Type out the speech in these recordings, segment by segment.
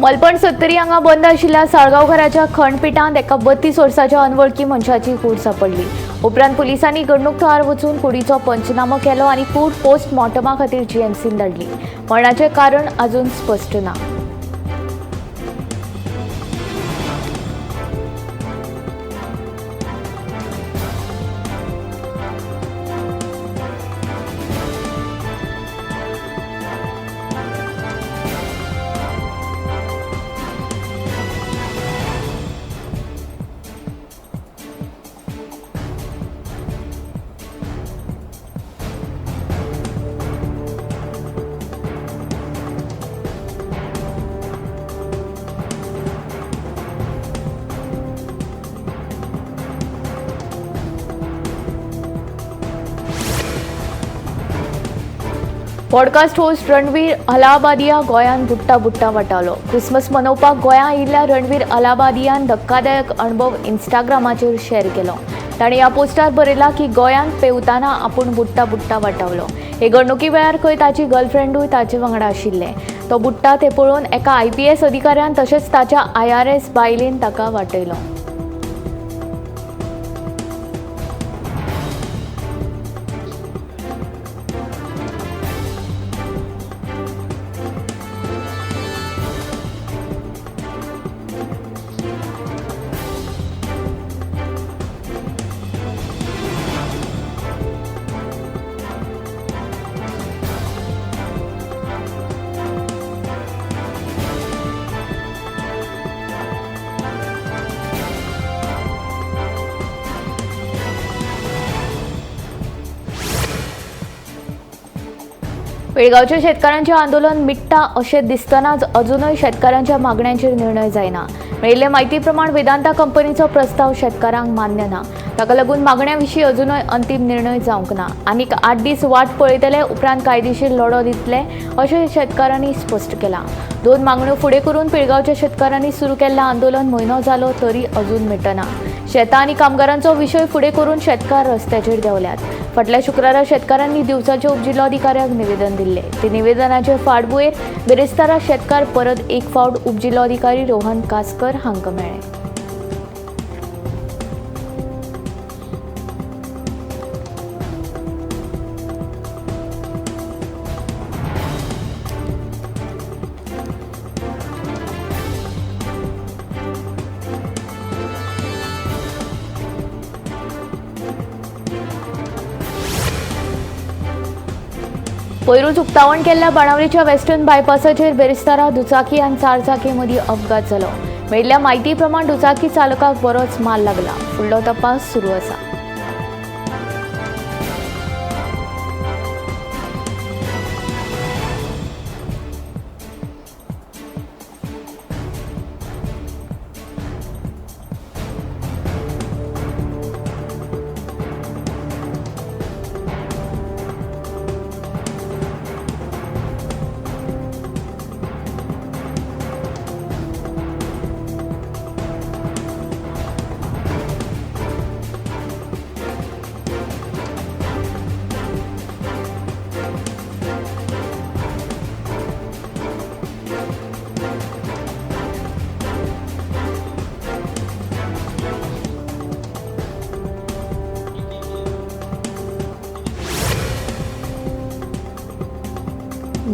मलपण सत्तरी हांगा बंद आशिल्ल्या साळगांवकाराच्या खंडपिठांत एका 32 वर्साच्या अनवळखी मनशाची कूड सापडली. उपरांत पुलिसांनी घडणूक थळार वचून कुडीचो पंचनामो केलो आनी कूड पोस्टमॉर्टमा खातीर जीएमसीन धाडली. मरणाचें कारण अजून स्पश्ट ना. पॉडकास्ट होस्ट रणवीर अलाहाबादिया गोंयांत बुट्टा बुट्टा वाटावलो. क्रिसमस मनोवपाक गोंया आयिल्ल्या रणवीर अलाहाबादियान धक्कादायक अणभव इंस्टाग्रामाचेर शेअर केलो. ताणें ह्या पोस्टार बरयलां की गोंयांत पेंवतना आपूण बुट्टा बुट्टा वाटावलो. हे घडणुकी वेळार खंय ताची गर्लफ्रेंडूय ताचे वांगडा आशिल्लें. तो बुट्टा ते पळोवन एका IPS अधिकाऱ्यान तशेंच ताच्या IRS बायलेन ताका वाटयलो. बेळगांवच्या शेतकारांचें आंदोलन मिट्टा अशें दिसतनाच अजूनय शेतकारांच्या मागण्यांचेर निर्णय जायना. मेळिल्ले म्हायती प्रमाण वेदांता कंपनीचो प्रस्ताव शेतकारांक मान्य ना. ताका लागून मागण्या विशीं अजूनय अंतीम निर्णय जावंक ना. आनीक 8 दीस वाट पळयतले, उपरांत कायदेशीर लढो दितले अशें शेतकारांनी स्पश्ट केलां. 2 मागण्यो फुडें करून पिळगांवच्या शेतकारांनी सुरू केल्लें आंदोलन म्हयनो जालो तरी अजून मिटना. शेतां आनी कामगारांचो विशय फुडें करून शेतकार रस्त्याचेर देंवल्यात. फाटल्या शुक्रारा शेतकारांनी दिवचलच्या उपजिल्लोधिकाऱ्याक निवेदन दिल्लें. ते निवेदनाचे फाटभुंयेर बिरेस्तारा शेतकार परत एक फावट उपजिल्लोधिकारी रोहन कासकर हांकां मेळ्ळे. पयरूच उक्तावण केल्ल्या बाणावलीच्या वेस्टर्न बायपासाचेर बेरेस्तारा दुचाकी आनी चारचाकी मदीं अपघात जालो. मेळिल्ल्या म्हायती प्रमाण दुचाकी चालकाक बरोच माल लागला. फुडलो तपास सुरू आसा.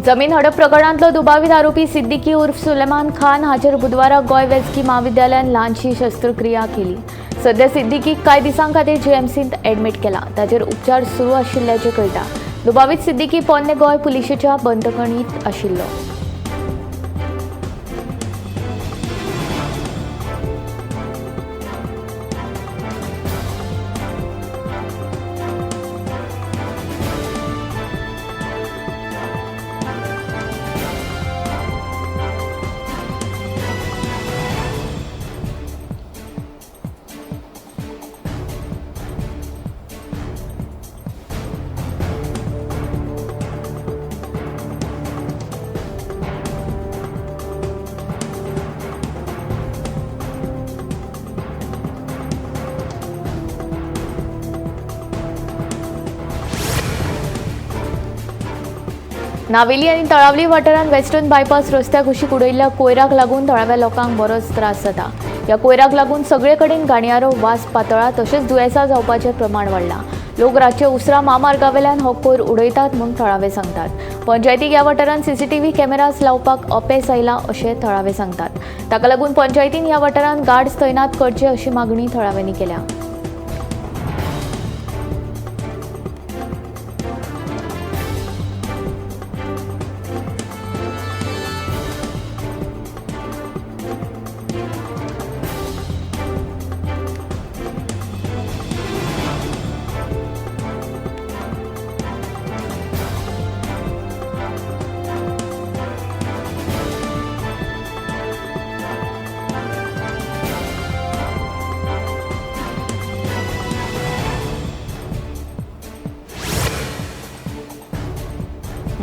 जमीन हडप प्रकरणांतलो दुबावीत आरोपी सिद्दीकी उर्फ सुलेमान खान हाचेर बुधवारा गोंय वैजकी म्हाविद्यालयान ल्हानशी शस्त्रक्रिया केली. सध्या सिद्दीकीक कांय दिसां खातीर जीएमसींत एडमीट केला. ताचेर उपचार सुरू आशिल्ल्याचें कळटा. दुबावीत सिद्दीकी पोन्ने गोंय पुलिशेच्या बंदखणींत आशिल्लो. नावेली आनी तळावली वाठारांत वेस्टर्न बायपास रस्त्या कुशीक उडयल्ल्या कोयराक लागून थळाव्या लोकांक बरोच त्रास जाता. ह्या कोयराक लागून सगळे कडेन घाणयारो वास पातळा तशेंच दुयेंसां जावपाचें प्रमाण वाडलां. लोक रातचे उसरां म्हामार्गावेल्यान हो कोयर उडयतात म्हूण थळावे सांगतात. पंचायतीक ह्या वाठारांत सीसीटीव्ही कॅमेराज लावपाक अपेस आयला अशें थळावे सांगतात. ताका लागून पंचायतीन ह्या वाठारांत गार्ड्स तैनात करचे अशी मागणी थळाव्यांनी केल्या.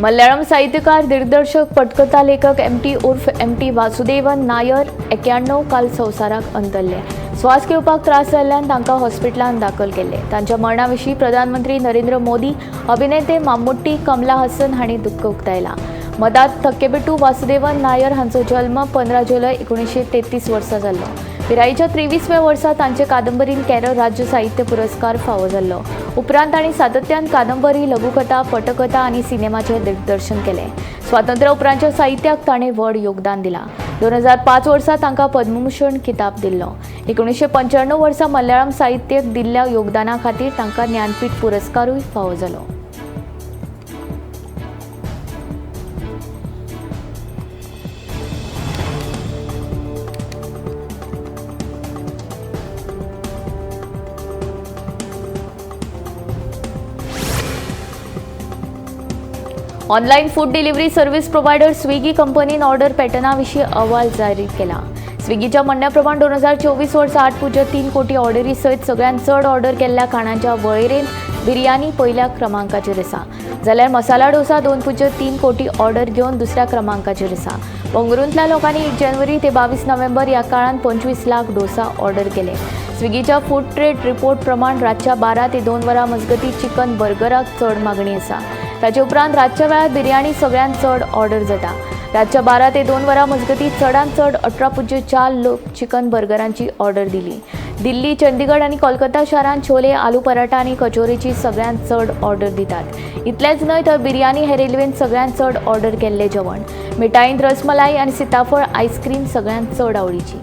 मल्याळम साहित्यकार, दिग्दर्शक, पटकथा लेखक एम.टी. उर्फ एम.टी. वासुदेवन नायर 91 काल संवसाराक अंतरले. श्वास घेवपाक त्रास जाल्ल्यान तांकां हॉस्पिटलांत दाखल केल्ले. तांच्या मरणा विशीं प्रधानमंत्री नरेंद्र मोदी, अभिनेते माम्मुट्टी, कमला हसन हांणी दुख्ख उक्तायलां. मदात थक्केबेटू वासुदेवन नायर हांचो जल्म 15 जुलय 1933 वर्सा जाल्लो. पिरायेच्या 23व्या वर्सा तांचे कादंबरीन केरळ राज्य साहित्य पुरस्कार फावो जाल्लो. उपरांत तांणी सातत्यान कादंबरी, लघुकथा, पटकथा आनी सिनेमाचें दिग्दर्शन केलें. स्वातंत्र्या उपरांतच्या साहित्याक ताणें व्हड योगदान दिलां. 2005 वर्सा तांकां पद्मभूषण किताब दिल्लो. 1995 वर्सा मल्याळम साहित्याक दिल्ल्या योगदाना खातीर तांकां ज्ञानपीठ पुरस्कारूय फावो जालो. Online food delivery service provider Swiggy कंपनीन ऑर्डर पॅटर्ना विशीं अहवाल जारी केला. स्विगीच्या म्हणण्या प्रमाण 2024 वर्सा 8.3 कोटी ऑर्डरी सयत सगळ्यांत चड ऑर्डर केल्ल्या खाणांच्या वळेरेंत बिर्याणी पयल्या क्रमांकाचेर आसा, जाल्यार मसाला डोसा 2.3 कोटी ऑर्डर घेवन दुसऱ्या क्रमांकाचेर आसा. बंगळुरूंतल्या लोकांनी 1 जानेवारी ते 22 नोव्हेंबर ह्या काळांत 25 लाख डोसा ऑर्डर केले. स्विगीच्या फूड ट्रेड रिपोर्ट प्रमाण रातच्या 12 ते 2 वरां मजगतीं चिकन बर्गराक चड मागणी आसा. ताचे उपरांत रातच्या वेळार बिर्याणी सगळ्यांत चड ऑर्डर जाता. रातच्या 12 ते 2 वरां मजगतीं चडांत चड 18.4 लोक चिकन बर्गरांची ऑर्डर दिली. दिल्ली, चंदीगड आनी कोलकाता शारांत छोले, आलू पराठा आनी कचोरीची सगळ्यांत चड ऑर्डर दितात. इतलेंच न्हय तर बिर्याणी हे रेल्वेन सगळ्यांत चड ऑर्डर केल्लें जेवण. मिठाईंत रसमलाई आनी सीताफळ आयस्क्रीम सगळ्यांत चड आवडीची.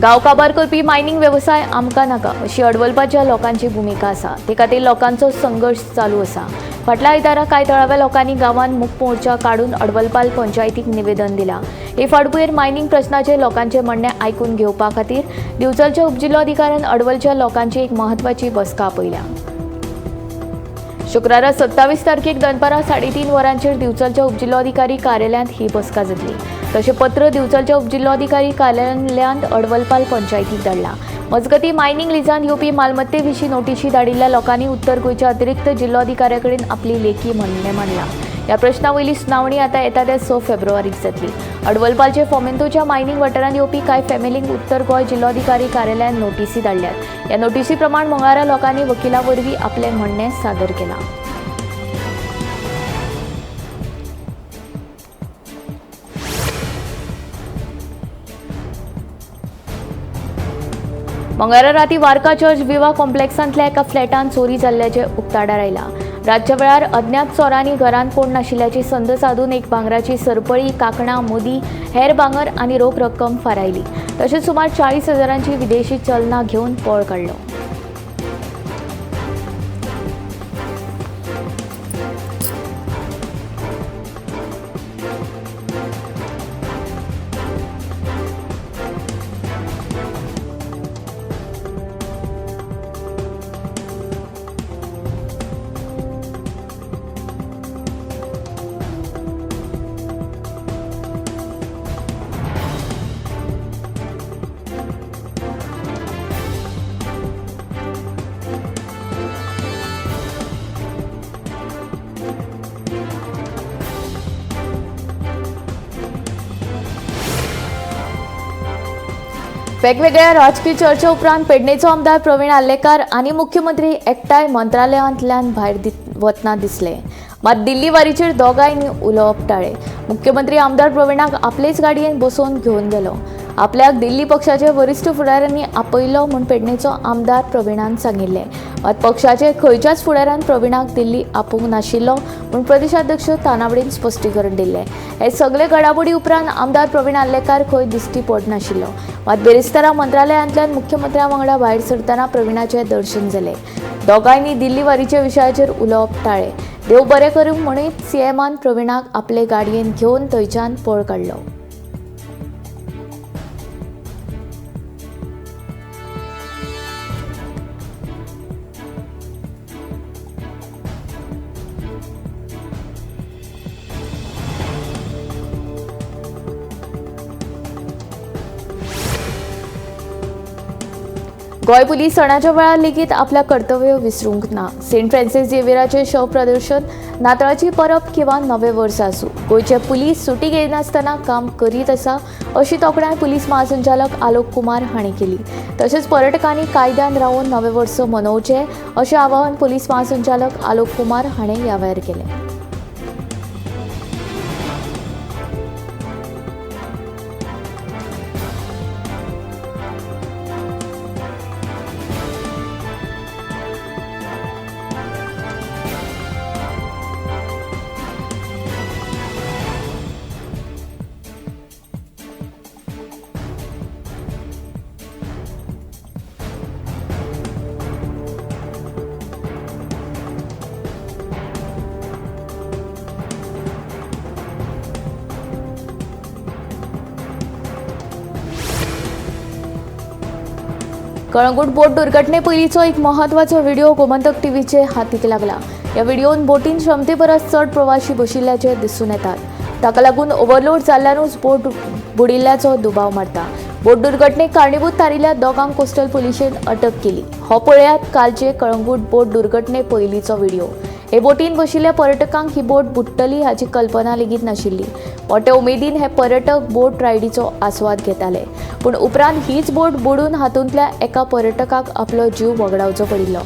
गांव काबार करपी मायनिंग वेवसाय आमकां नाका अशी अडवलपाच्या लोकांची भुमिका आसा. ते खातीर लोकांचो संघर्श चालू आसा. फाटल्या आयतारा कांय थळाव्या लोकांनी गांवांत मूक मोर्चा काडून अडवलपाल पंचायतीक निवेदन दिलां. हे फाटभुंयेर मायनिंग प्रश्नाचेर लोकांचें म्हणणें आयकून घेवपा खातीर दिवचलच्या उपजिल्लोधिकाऱ्यान अडवलच्या लोकांची एक म्हत्वाची बसका आपयल्या. शुक्रारा 27 तारखेक दनपारां 3:30 वरांचेर दिवचलच्या उपजिल्लोधिकारी कार्यालयांत ही बसका जातली. तशें पत्र दिवचलच्या उपजिल्लोधिकारी कार्यालयांत अडवलपाल पंचायतीक धाडलां. मजगतीं मायनिंग लिजांत येवपी मालमत्ते विशीं नोटिशी धाडिल्ल्या लोकांनी उत्तर गोंयच्या अतिरिक्त जिल्लोधिकाऱ्या कडेन आपली लेखी म्हणणें मांडलां. ह्या प्रश्ना वयली सुनावणी आतां येता त्या 6 फेब्रुवारीक जातली. अडवलपालचे फोमेंतोच्या मायनिंग वाठारांत येवपी कांय फॅमिलींक उत्तर गोंय जिल्लोधिकारी कार्यालयान नोटिसी धाडल्यात. ह्या नोटिसी प्रमाण मंगळारा लोकांनी वकिला वरवीं आपलें म्हणणें सादर केलां. मंगळारा राती वारका चर्च विवा कॉम्प्लेक्सांतल्या एका फ्लॅटांत चोरी जाल्ल्याचें उक्ताडार आयलां. रातच्या वेळार अज्ञात चोरांनी घरांत कोण नाशिल्ल्याची संद सादून एक भांगराची सरपळी, कांकणां, मुदी, हेर भांगर आनी रोख रक्कम फारायली. तशेंच सुमार 40 हजारांची विदेशी चलनां घेवन पळ काडलो. वेगवेगळ्या राजकीय चर्चे उपरांत पेडणेचो आमदार प्रवीण आर्लेकार आनी मुख्यमंत्री एकठांय मंत्रालयांतल्यान भायर वतना दिसले. मात दिल्ली वारीचेर दोगांयनी उलोवप टाळ्ळें. मुख्यमंत्री आमदार प्रवीणाक आपलेच गाडयेन बसोवन घेवन गेलो. आपल्याक दिल्ली पक्षाचे वरिश्ठ फुडाऱ्यांनी आपयलो म्हूण पेडणेचो आमदार प्रवीणान सांगिल्लें. मात पक्षाचे खंयच्याच फुडाऱ्यान प्रवीणाक दिल्ली आपोवंक नाशिल्लो म्हूण प्रदेशाध्यक्ष तानावडीन स्पश्टीकरण दिल्लें. हे सगळे घडामोडी उपरांत आमदार प्रवीण आर्लेकार खंय दिश्टी पडनाशिल्लो. मात बेरेस्तारा मंत्रालयांतल्यान मुख्यमंत्र्या वांगडा भायर सरतना प्रवीणाचें दर्शन जालें. दोगांयनी दिल्ली वारीच्या विशयाचेर उलोवप टाळ्ळें. देव बरें करूं म्हणीत सीएमान प्रवीणाक आपले गाडयेन घेवन थंयच्यान पळ काडलो. गोंय पुलीस सणाच्या वेळार लेगीत आपल्या कर्तव्य विसरूंक ना. सेंट फ्रांसीस झेवियराचें शव प्रदर्शन, नातळाची परब किंवा नवें वर्स आसूं, गोंयचे पुलीस सुटी घेयनासतना काम करीत आसा अशी तोखणाय पुलीस महासंचालक आलोक कुमार हांणी केली. तशेंच पर्यटकांनी कायद्यान रावन नवें वर्स मनोवचें अशें आवाहन पुलीस महासंचालक आलोक कुमार हांणी ह्या वेळार केलें. कळंगूट बोट दुर्घटने पयलींचो एक म्हत्वाचो व्हिडिओ गोमंतक टीव्हीचे हातीक लागला. ह्या व्हिडिओन बोटीन क्षमते परस चड प्रवाशी बशिल्ल्याचे दिसून येतात. ताका लागून ओव्हरलोड जाल्ल्यानूच बोट बुडिल्ल्याचो दुबाव मारता. बोट दुर्घटनेक कारणीभूत थारिल्ल्या दोगांक कोस्टल पुलिशेन अटक केली. हो पळयात कालचे कळंगूट बोट दुर्घटने पयलींचो व्हिडिओ. हे बोटीन बशिल्ल्या पर्यटकांक ही बोट बुडटली हाची कल्पना लेगीत नाशिल्ली. मोठे उमेदीन हे पर्यटक बोट रायडीचो आस्वाद घेताले, पूण उपरांत हीच बोट बुडून हातूंतल्या एका पर्यटकाक आपलो जीव वगडावचो पडिल्लो.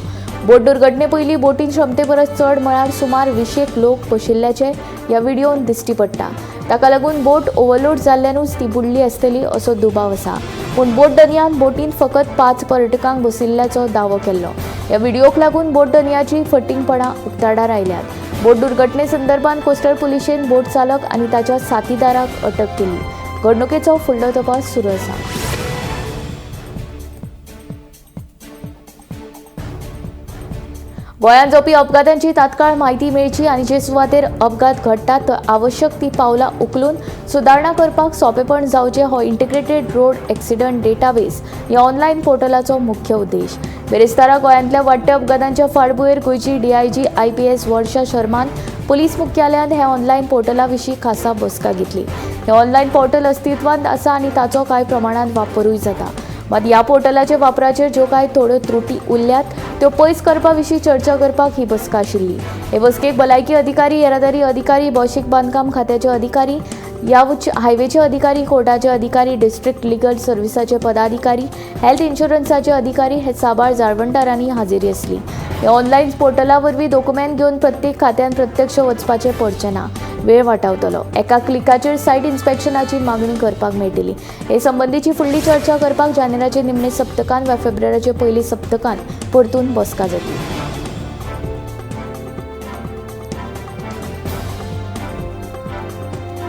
बोट दुर्घटने पयलीं बोटीन क्षमते परस चड म्हळ्यार सुमार 20 लोक बशिल्ल्याचे ह्या व्हिडिओन दिश्टी पडटा. ताका लागून बोट ओव्हरलोड जाल्ल्यानूच ती बुडली आसतली असो दुबाव आसा. पूण बोट दर्यान बोटीन फकत 5 पर्यटकांक बशिल्ल्याचो दावो केल्लो. ह्या व्हिडिओक लागून बोट दर्याची फटींगपणां उक्ताडार आयल्यात. बोट दुर्घटने संदर्भात कोस्टल पुलिशेन बोट चालक आनी ताच्या साथीदाराक अटक केली. घडणुकेचो फुडलो तपास सुरू आसा. गोंयांत जावपी अपघातांची तात्काळ म्हायती मेळची आनी जे सुवातेर अपघात घडटात थंय आवश्यक ती पावलां उखलून सुदारणा करपाक सोंपेपण जावचें हो इंटिग्रेटेड रोड एक्सिडंट डेटाबेस ह्या ऑनलायन पोर्टलाचो मुख्य उद्देश. बेरेस्तारा गोंयांतल्या वाडट्या अपघातांच्या फाटभुंयेर गोंयची डीआयजी आयपीएस वर्षा शर्मान पुलीस मुख्यालयांत ह्या ऑनलायन पोर्टला विशीं खासा बसका घेतली. हें ऑनलायन पोर्टल अस्तित्वांत आसा आनी ताचो कांय प्रमाणांत वापरूय जाता. मात ह्या पोर्टलाच्या वापराचेर ज्यो कांय थोड्यो त्रुटी उरल्यात त्यो पयस करपा विशीं चर्चा करपाक ही बसका आशिल्ली. हे बसकेक भलायकी अधिकारी, येरादारी अधिकारी, भौशीक बांदकाम खात्याचे अधिकारी, ह्या हायवेचे अधिकारी, कोर्टाचे अधिकारी, डिस्ट्रिक्ट लिगल सर्विसाचे पदाधिकारी, हेल्थ इन्शुरन्साचे अधिकारी हे साबार जाळवणदारांनी हाजेरी आसली. ह्या ऑनलायन पोर्टला वरवीं दोकुमेंत घेवन प्रत्येक खात्यान प्रत्यक्ष वचपाचें पडचें ना, वेळ वाटावतलो. एका क्लिकाचेर सायट इन्स्पेक्शनाची मागणी करपाक मेळटली. हे संबंदीची फुडली चर्चा करपाक जानेराचे निमणे सप्तकान वा फेब्रुवारीचे पयले सप्तकान परतून बसका जातली.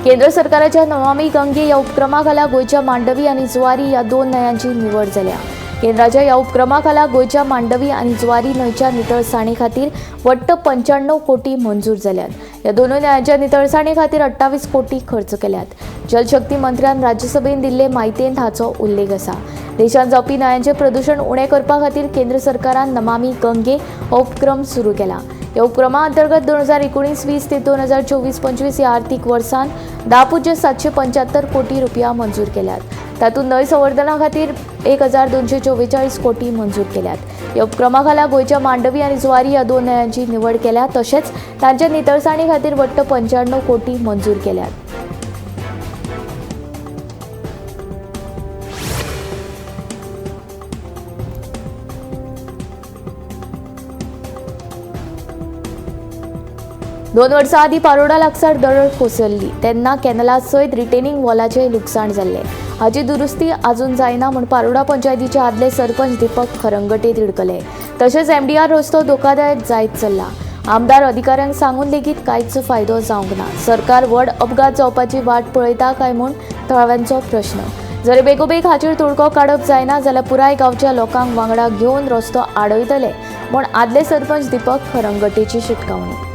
केंद्र सरकाराच्या नमामी गंगे ह्या उपक्रमा खाला गोंयच्या मांडवी आनी जुवारी ह्या 2 न्हंयांची निवड जाल्या. केंद्राच्या ह्या उपक्रमा खाला गोंयच्या मांडवी आनी जुवारी न्हंयच्या नितळसाणे खातीर वट्ट 95 कोटी मंजूर जाल्यात. ह्या दोनूय न्हंयांच्या नितळसाणे खातीर 28 कोटी खर्च केल्यात. जलशक्ती मंत्र्यान राज्यसभेन दिल्ले म्हायतेंत हाचो उल्लेख आसा. देशांत जावपी न्हंयांचें प्रदूशण उणें करपा खातीर केंद्र सरकारान नमामी गंगे हो उपक्रम सुरू केला. ह्या उपक्रमा अंतर्गत 2019-20 ते 2024-25 ह्या आर्थीक वर्सान 10.775 कोटी रुपया मंजूर केल्यात. तातूंत न्हंय संवर्धना खातीर 1244 कोटी मंजूर केल्यात. ह्या उपक्रमा खाला गोंयच्या मांडवी आनी जुवारी ह्या 2 न्हंयांची निवड केल्या. तशेंच तांच्या नितळसाणी खातीर वट्ट 95 कोटी मंजूर केल्यात. 2 वर्सां आदीं पारोडा लागसार दरड कोसळ्ळी तेन्ना कॅनला सयत रिटेनिंग वॉलाचें लुकसाण जाल्लें. हाची दुरुस्ती अजून जायना म्हूण पारोडा पंचायतीचे आदले सरपंच दीपक खरंगटे तिडकले. तशेंच एमडीआर रस्तो धोकादायक जायत चल्ला. आमदार अधिकाऱ्यांक सांगून लेगीत कांयच फायदो जावंक ना. सरकार व्हड अपघात जावपाची वाट पळयता काय म्हूण थळाव्यांचो प्रश्न. जर बेगोबेग हाचेर तोडगो काडप जायना जाल्यार पुराय गांवच्या लोकांक वांगडा घेवन रस्तो आडयतले म्हूण आदले सरपंच दीपक खरंगटेची शिटकावणी.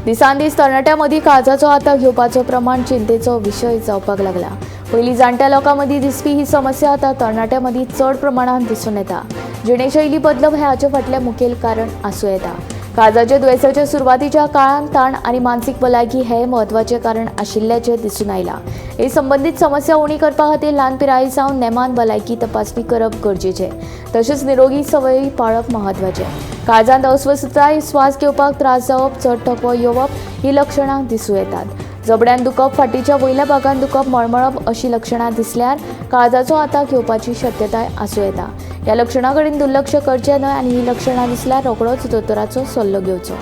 दिसान दीस तरणाट्यां मदीं काळजाचो आताक घेवपाचो प्रमाण चिंतेचो विशय जावपाक लागला. पयलीं जाणट्या लोकां मदीं दिसपी ही समस्या आतां तरणाट्यां मदीं चड प्रमाणांत दिसून येता. जिणेशैली बदलप हें हाचे फाटलें मुखेल कारण आसूं येता. काळजाच्या दुयेंसाच्या सुरवातीच्या काळांत ताण आनी मानसीक भलायकी हें म्हत्वाचें कारण आशिल्ल्याचें दिसून आयलां. हे संबंदीत समस्या उणी करपा खातीर ल्हान पिराये सावन नेमान भलायकी तपासणी करप गरजेचें, तशेंच निरोगी संवयी पाळप म्हत्वाचें. काळजांत अस्वस्थताय, श्वास घेवपाक त्रास जावप, चड थकवो येवप ही लक्षणां दिसूं येतात. जबड्यान दुखप, फाटीच्या वयल्या भागान दुखप, मळमळप अशी लक्षणां दिसल्यार काळजाचो आताक येवपाची शक्यताय आसूं येता. ह्या लक्षणां कडेन दुर्लक्ष करचें न्हय आनी ही लक्षणां दिसल्यार रोखडोच दोतोराचो सल्लो घेवचो.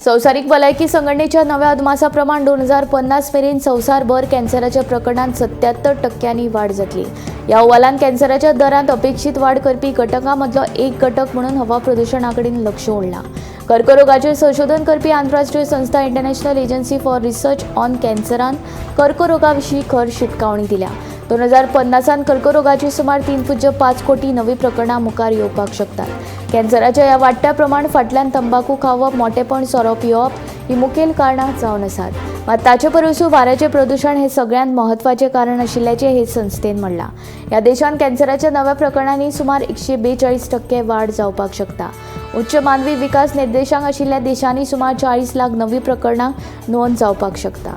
संवसारीक भलायकी संघटनेच्या नव्या अदमासा प्रमाण 2050 मेरेन संवसारभर कॅन्सराच्या प्रकरणांत 77% वाड जातली. ह्या अहवालान कॅन्सराच्या दरांत अपेक्षीत वाड करपी घटकां मदलो एक घटक म्हणून हवा प्रदुशणा कडेन लक्ष ओडलां. कर्करोगाचेर संशोधन करपी आंतरराष्ट्रीय संस्था international agency for research on कॅन्सरान कर्करोगा विशीं खर शिटकावणी दिल्या. 2050 कर्करोगाची सुमार 3.5 कोटी नवी प्रकरणां मुखार येवपाक शकतात. कॅन्सराच्या ह्या वाडट्या प्रमाण फाटल्यान तंबाकू खावप, मोटेपण, सोरो पिवप ही मुखेल कारणां जावन आसात. मात ताचे परसूय वाऱ्याचें प्रदुशण हें सगळ्यांत म्हत्वाचें कारण आशिल्ल्याचें हे संस्थेन म्हणलां. ह्या देशांत कॅन्सराच्या नव्या प्रकरणांनी सुमार 142% वाड जावपाक शकता. उच्च मानवी विकास निर्देशांक आशिल्ल्या देशांनी सुमार 40 लाख नवी प्रकरणां नोंद जावपाक शकता.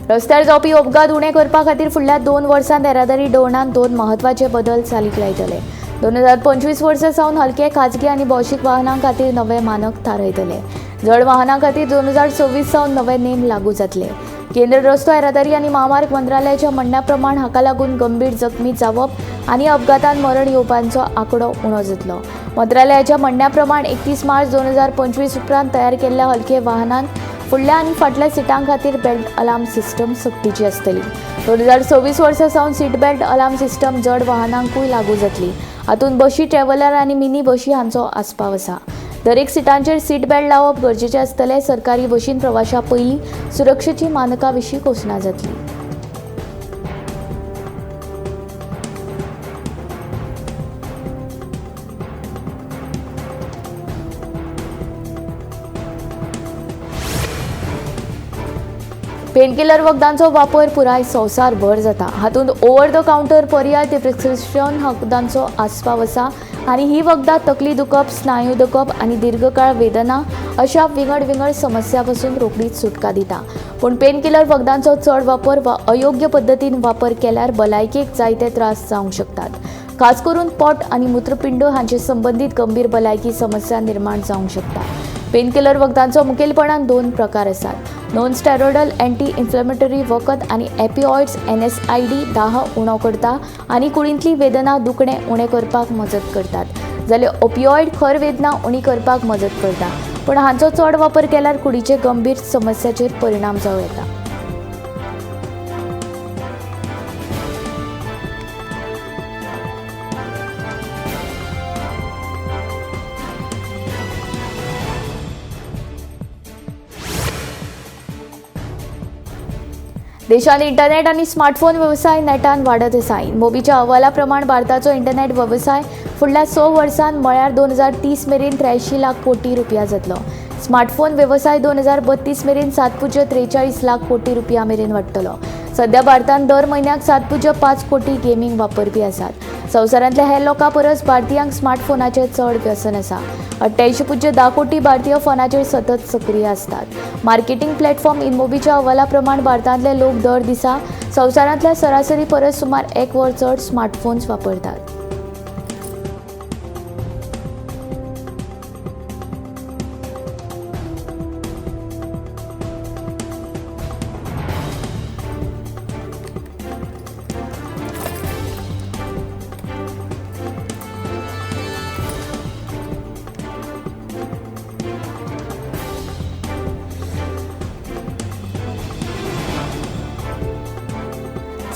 रस्त्यार जावपी अपघात उणे करपा खातीर फुडल्या 2 वर्सांत येरादारी धोरणांत 2 म्हत्वाचे बदल चालीक लायतले. 2025 वर्सा सावन हलके, खाजगी आनी भौशीक वाहनां खातीर नवे मानक थारायतले. जड वाहनां खातीर 2026 सावन नवे नेम लागू जातले. केंद्र रस्तो येरादारी आनी म्हामार्ग मंत्रालयाच्या म्हणण्या प्रमाण हाका लागून गंभीर जखमी जावप आनी अपघातान मरण येवपांचो आंकडो उणो जातलो. मंत्रालयाच्या म्हणण्या प्रमाण 31 मार्च 2025 उपरांत तयार केल्ल्या हलके वाहनांत फुडल्या आनी फाटल्या सिटां खातीर बेल्ट अलार्म सिस्टम सक्तीची आसतली. 2026 वर्सा सावन सीट बेल्ट अलार्म सिस्टम जड वाहनांकूय लागू जातली. हातूंत बशी, ट्रॅव्हलर आनी मिनी बशी हांचो आस्पाव आसा. दरेक सिटांचेर सीट बेल्ट लावप गरजेचें आसतलें. सरकारी बशीन प्रवाशां पयलीं सुरक्षेची मानकां विशीं घोशणा जातली. पेनकिलर वखदांचो वापर पुराय संवसारभर जाता. हातूंत ओव्हर the counter पर्याय ते प्रिस्क्रिप्शन वखदांचो आस्पाव आसा आनी ही वखदां तकली दुखप, स्नायू दुखप आनी दीर्घकाळ वेदना अशा विंगड विंगड समस्या पसून रोखडीच सुटका दिता. पूण पेनकिलर वखदांचो चड वापर वा अयोग्य पद्दतीन वापर केल्यार भलायकेक जायते त्रास जावंक शकतात. खास करून पोट आनी मूत्रपिंड हांचे संबंदीत गंभीर भलायकी समस्या निर्माण जावंक शकता. पेनकिलर वखदांचो मुखेलपणान 2 प्रकार आसात. नॉन स्टेरॉयडल अँटी इन्फ्लेमेटरी वखद आनी एपिऑइड्स NSAID दाह उणो करता आनी कुडींतली वेदना, दुखणें उणें करपाक मजत करतात, जाल्यार ओपिऑइड खर वेदना उणी करपाक मजत करता. पूण हांचो चड वापर केल्यार कुडीचे गंभीर समस्याचेर परिणाम जावं येता. देशांत इंटरनेट आनी स्मार्टफोन वेवसाय नेटान वाडत आसा. इनमोबीच्या अहवाला प्रमाण भारताचो इंटरनेट वेवसाय फुडल्या 6 वर्सांत म्हळ्यार 2030 मेरेन 83 लाख कोटी रुपया जातलो. स्मार्टफोन वेवसाय 2032 मेरेन 7.43 लाख कोटी रुपया मेरेन वाडटलो. सध्या भारतांत दर म्हयन्याक 7.5 कोटी गेमींग वापरपी आसात. संवसारांतल्या हेर लोकां परस भारतीयांक स्मार्टफोनाचें चड व्यसन आसा. 88.10 कोटी भारतीय फोनाचेर सतत सक्रीय आसतात. मार्केटिंग प्लॅटफॉर्म इनमोबीच्या अहवाला प्रमाण भारतांतले लोक दर दिसा संवसारांतल्या सरासरी परस सुमार 1 वर चड स्मार्टफोन्स वापरतात.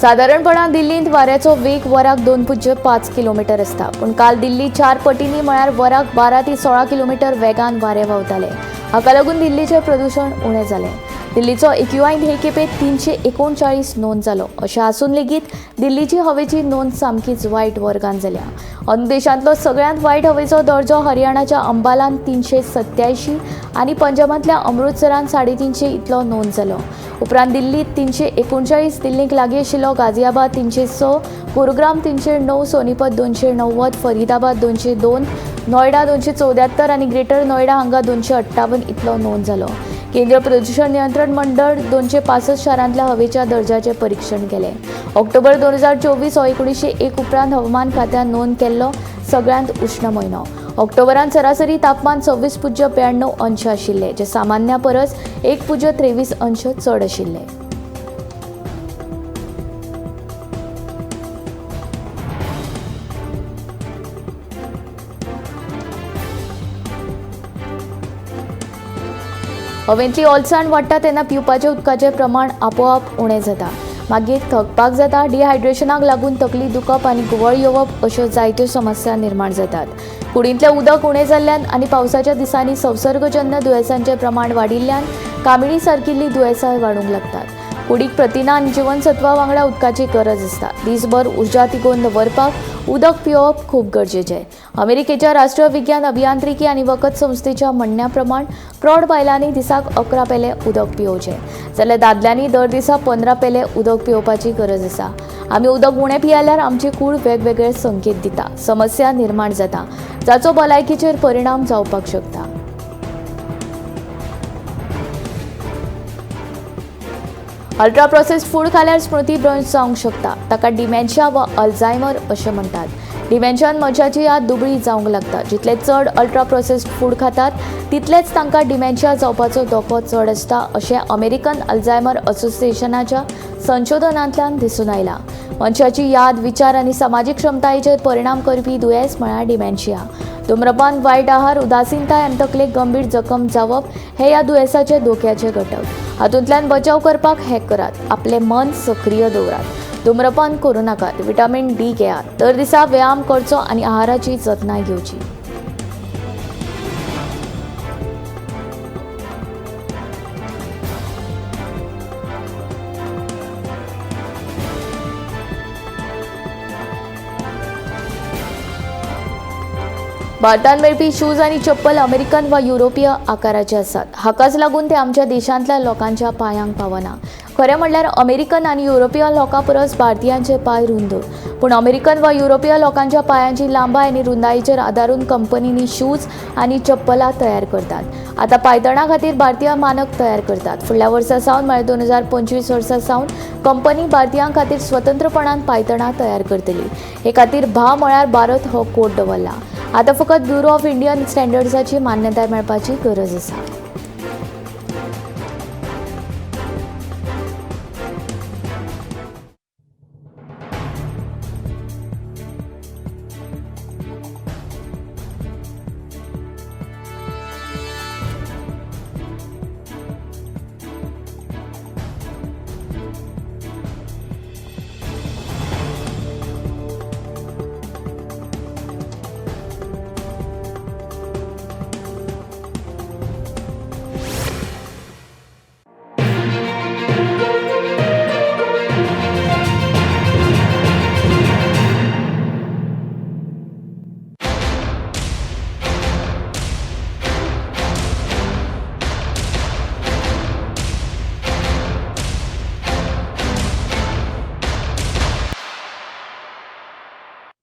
सादारणपणान दिल्लींत वाऱ्याचो वेग वराक 2.5 किलोमीटर आसता, पूण काल दिल्ली 4 पटींनी म्हळ्यार वराक 12 ते 16 किलोमीटर वेगान वारें व्हांवतालें. हाका लागून दिल्लीचें प्रदूशण उणें जालें. दिल्लीचो AQI हे खेपे 339 नोंद जालो. अशें आसून लेगीत दिल्लीची हवेची नोंद सामकीच वायट वर्गान जाल्या. अंदू देशांतलो सगळ्यांत वायट हवेचो दर्जो हरियाणाच्या अंबालान 387 आनी पंजाबांतल्या अमृतसरान 350 इतलो नोंद जालो. उपरांत दिल्लीत 339, दिल्लीक लागीं आशिल्लो गाझियाबाद 306, गुरुग्राम 309, सोनीपत 290, फरीदाबाद 202, नोयडा 274 आनी ग्रेटर नोयडा हांगा 258 इतलो नोंद जालो. केंद्रीय प्रदूषण नियंत्रण मंडळ 265 शारांतल्या हवेच्या दर्जाचें परीक्षण केलें. ऑक्टोबर 2024 हो 1901 उपरांत हवामान खात्यान नोंद केल्लो सगळ्यांत उश्ण म्हयनो. ऑक्टोबरान सरासरी तापमान 26.92 अंश आशिल्लें, जें सामान्या परस 1.23 अंश चड आशिल्लें. हवेंतली ओलसाण वाडटा तेन्ना पिवपाच्या उदकाचें प्रमाण आपोआप उणें जाता. मागीर थकपाक जाता. डिहायड्रेशनाक लागून तकली दुखप आनी घुंवळ येवप अश्यो जायत्यो समस्या निर्माण जातात. कुडींतलें उदक उणें जाल्ल्यान आनी पावसाच्या दिसांनी संसर्गजन्य दुयेंसांचें प्रमाण वाडिल्ल्यान कामिणी सारकिल्लीं दुयेंसां वाडूंक लागतात. कुडीक प्रतिना आनी जिवनसत्वा वांगडा उदकाची गरज आसता. दीसभर उर्जा तिगोवन दवरपाक उदक पिवप खूब गरजेचें. अमेरिकेच्या राष्ट्रीय विज्ञान अभियांत्रिकी आनी वखद संस्थेच्या म्हणण्या प्रमाण प्रौढ बायलांनी दिसाक 11 पेले उदक पिवचें, जाल्यार दादल्यांनी दर दिसा 15 पेले उदक पिवपाची गरज आसा. आमी उदक उणें पियाल्यार आमची कूड वेगवेगळे संकेत दिता, समस्या निर्माण जाता, जाचो भलायकीचेर परिणाम जावपाक शकता. अल्ट्रा प्रोसेस्ड फूड खाल्यार स्मृती भ्रंश जावंक शकता. ताका डिमेन्शिया वा अल्झायमर अशें म्हणटात. डिमेन्शियान मनशाची याद दुबळी जावंक लागता. जितले चड अल्ट्रा प्रोसेस्ड फूड खातात तितलेच तांकां डिमेन्शिया जावपाचो धोको चड आसता, अशें अमेरिकन अल्झायमर असोसिएशनाच्या संशोधनांतल्यान दिसून आयलां. मनशाची याद, विचार आनी समाजीक क्षमतायेचेर परिणाम करपी दुयेंस म्हळ्यार डिमेन्शिया. धूम्रपान, वायट आहार, उदासीनताय आनी तकलेक गंभीर जखम जावप हे ह्या दुयेंसाचे धोक्याचे घटक. हातूंतल्यान बचाव करपाक हें करात. आपलें मन सक्रीय दवरात. धूम्रपान करूं नाकात. विटामीन डी घेयात. दर दिसा व्यायाम करचो आनी आहाराची जतनाय घेवची. भारतांत मेळपी शूज आनी चप्पल अमेरिकन वा युरोपीय आकाराचे आसात. हाकाच लागून ते आमच्या देशांतल्या लोकांच्या पांयांक पावना. खरें म्हणल्यार अमेरिकन आनी युरोपीय लोकां परस भारतीयांचे पांय रुंद, पूण अमेरिकन वा युरोपीय लोकांच्या पांयांची लांबाय आनी रुंदायेचेर आदारून कंपनींनी शूज आनी चप्पलां तयार करतात. आतां पांयतणां खातीर भारतीय मानक तयार करतात. फुडल्या वर्सा सावन म्हळ्यार 2025 वर्सा सावन कंपनी भारतीयां खातीर स्वतंत्रपणान पांयतणां तयार करतली. हे खातीर भा म्हळ्यार भारत हो कोड दवरला. आतां फकत ब्युरो ऑफ इंडियन स्टँडर्ड्साची मान्यताय मेळपाची गरज आसा.